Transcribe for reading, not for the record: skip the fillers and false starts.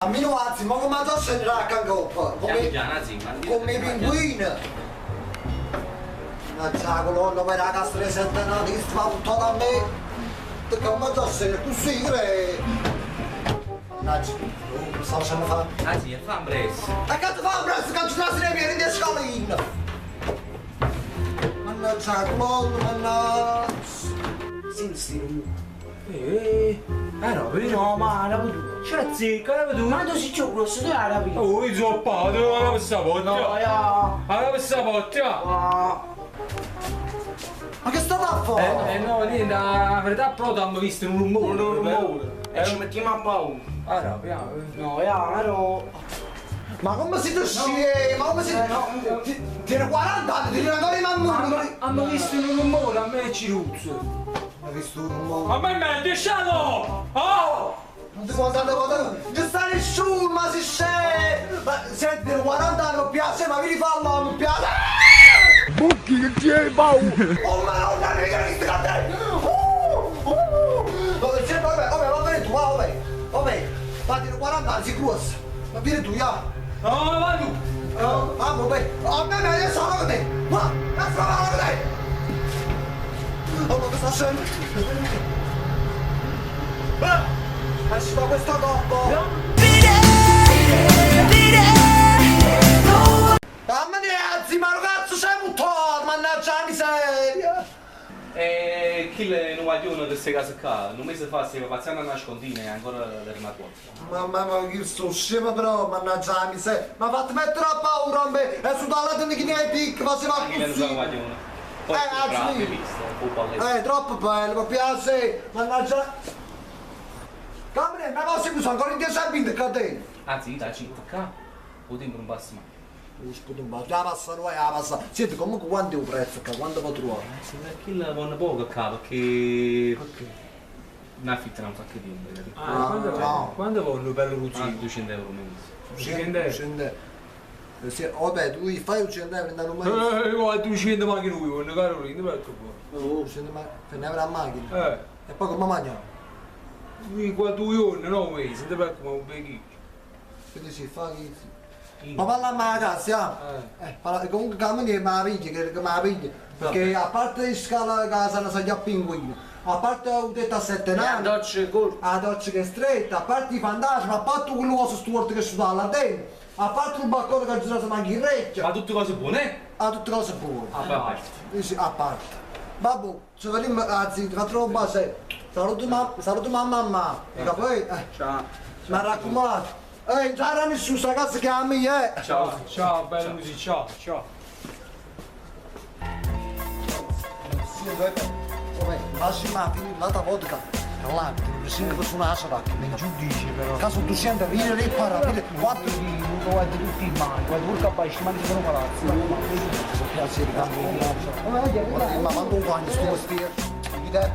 A me anzi, ma come addosso scenderà a coppa? Come, come i pinguini. Mannaggia la colonna, ma era la cassa dei sette nati, che va buttata a me. Perché come addosso è così, cre. Mannaggia, oh, sta facendo fa. Anzi, fa presto. E cazzo fa presto che ci sono nei piedi di scalino. Mannaggia la colonna, mannaggia. Sì, sì. Eh, eh no, però No, ma la tu. C'è la zecca, la tu. Ma tu sei giù grosso, tu la capito? Oh, io sono padre, la questa No, botta. ya. La questa botta. Ma. Ma che state a fare? Eh no, niente, la verità però abbiamo visto un rumore. Un rumore. E ci mettiamo a paura. Ah no, piano. No, ya, ma no. Ma come siete scemi? Ma come siete... No. Tiene 40 anni, tiene ancora i mammoni. Hanno visto un rumore, a me e Ciruzzo. Hai visto un rumore? A me mi è lasciato! Oh! Non ti guardate, guardate, non sta nessuno, ma si scende! Ma senti, per 40 anni non piace, ma mi rifallo, non piace! Bucchi che tieni paura! Oh madonna, mica visto che Oh! Oh! Senti, vabbè, vabbè, va bene tu, va, vabbè, vabbè, ma tiene 40 anni, si grosso! Ma vieni tu, ya! No, va tu! Oh, ah, vabbè, a me mi adesso con te! Ma, adesso va con te! Oh, ma che sta scendendo? Ah! Esci da questo corpo! Dammi ragazzi, ma ragazzo c'è un tor, mannaggia la miseria! E chi è un guaglione di queste case qua? Un mese fa stava pazzando a nascondina e ancora era morto. Mamma mia, che sto scemo però, mannaggia la miseria! Ma fatti mettere a paura a me! E su dalla tenda che ne hai picca, faceva Anche lei non così! sa guaglione. Poi Eh, bravo, anzi. hai visto, un po' balletto. Troppo bello, mi piace! Mannaggia... Camere, ma cosa mi sono ancora in 10 anni che te? Anzi, da città qua, o tempo non passa mai. Oh, scusa un po', la passa, noi la passa. Senti, comunque quanto è il prezzo qua? Quanto può trovare? Sì, perché la vanno poco qua, perché... Perché? Ne affittano un sacco di tempo, capito? Ah, quando, no. quando voglio bello Ah, Ruzzino? 200 euro al mese. 200 euro. 200 euro. Sì, vabbè, tu fai 200 euro andare un mese. Guarda, 200 macchine lui, voglio Carolina, perché qua? Oh, 200 ma per ne avrà macchina. Eh, E poi come mangiamo? qui qua due giorni, no, mesi, non ti preoccupare, un vecchio. Quindi si fa che... Ma parla a me ragazzi, ah. Eh. Parla, comunque cammini ma la piglia, che che me la piglia. Perché a parte le scale che sono salite a pinguino, a parte un tetto a sette La nani, doccia corta. la doccia che è stretta, a parte i fantasmi, a parte quello cosa stuarto che sta là dentro, a parte il balcone che gira manca in recchia, Ma tutte cose buone, eh? a tutte cose buone. A parte. Dici, a parte. Babbo, ci vediamo, anzi, ti faccio un bacio. Saluto mamma, saluto mamma, mamma. E poi, Ciao. mi raccomando. Ehi, non c'era nessuno, sta cazzo che a me, eh. Ciao. Ciao, bello così, ciao, ciao. Sì, vabbè, vabbè, lasci ma finire la vodka. Là, mi sento su una sola. Non giudice però. Caso 200 vire lì para, vire, quattro. Non guardi tutti in mano, guardi pure capace, ma sono palazzo. Piacere, cambio. Ma manco un guanto, sto mestiere. Mi dai.